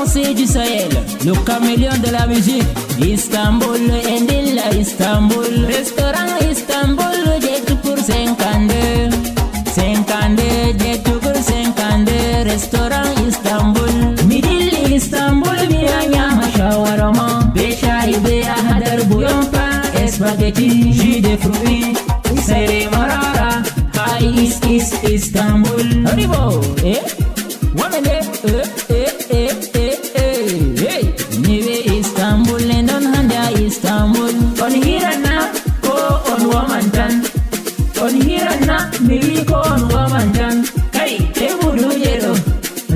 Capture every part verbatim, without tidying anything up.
C'est du Sahel, le caméléon de la musique. Istanbul, Endilla Istanbul. Restaurant Istanbul, j'ai tout pour cinquante-deux. Cinquante-deux, j'ai tout pour cinquante-deux. Restaurant Istanbul. Middle Istanbul, mi a ñaama shawarma. Be shayi, be a hadar bouillon pain, spaghetti, jus de fruits. Sere marara, ha is is Istanbul. Haribo, eh? Wamele, eh, eh, eh, eh, eh, hey. Mi wi Istanbul, en ɗon hande a Istanbul. On hiranna ko on woman tan. On hiranna, mi wi ko on woman tan. Kai, te buduje ɗo,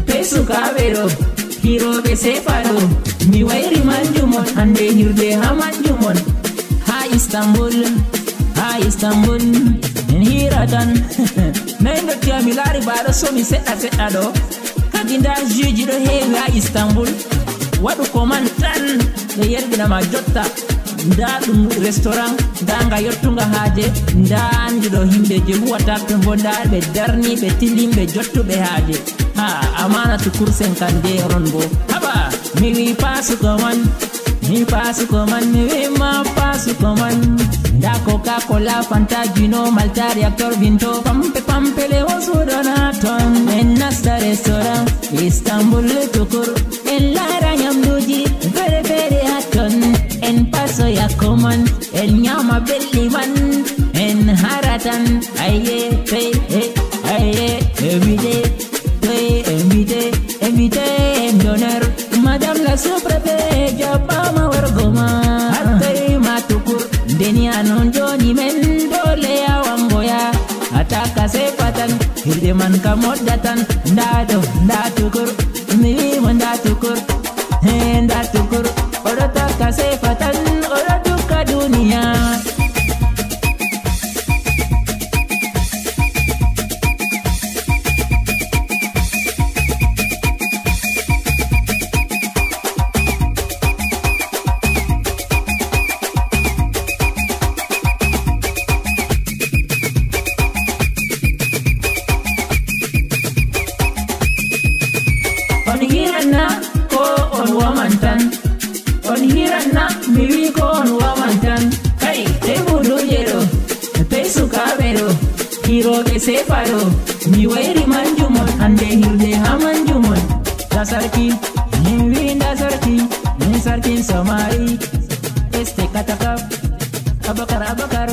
te sukaaɓe ɗo, hirooɓe sefa ɗo. Mi wayri manjum on, hande hirde ha manjum on. Ha Istanbul, ha Istanbul, en hira tan. Nayi ndottiya mi laari ba ɗo somi seɗɗa seɗɗa ɗo. Kadi nda juji ɗo heewi ha Istanbul. Waɗu ko man tan, ɓe yerɓina ma jotta. Nda ɗum restaurant, nda nga yottunga haaje, nda anduɗo himɓe je huwata to bo, nda ɓe darniiɓe, tilimɓe, jottuɓe haaje. Ha, amana sukur cinquante-deux onon bo. Haba, mi wi pasu ko man, mi pasu ko man, mi wi ma pasu ko man. Nda Coca-Cola, Fanta, Gino, Malta, Reactor, Vinto, Pampe, Pampele, o suɗona ton. En nasta restaurant, Istanbul tukur. En laara nyamduji fere fere ha ton. En pasoya ko man, en nyama belɗi man. En hara tan, aye, hey, hey, aye, every day. Toi invité, invité d'honneur. Madame la sous-préfet, jaɓɓama wargo ma. Hattay ma tukur. Ndeni anon joni men dole ya wangoya. Ataka se fatan, hirde man ka modda tan. Nda ɗo, nda tukur. Mi wi mo nda tukur. He nda tukur. Oɗo taka se fatan, oɗo dukka duniya. On hiranna ko on woman tan. On hiranna, mi wi ko on woman tan. Kai, te buduje ɗo, te sukaaɓe ɗo, hirooɓe sefa ɗo. Mi wayri manjum on, hande hirde ha manjum on. Nda sarki, min wi nda sarki, min sarkin samari. Este katakap, Abakar, Abakar.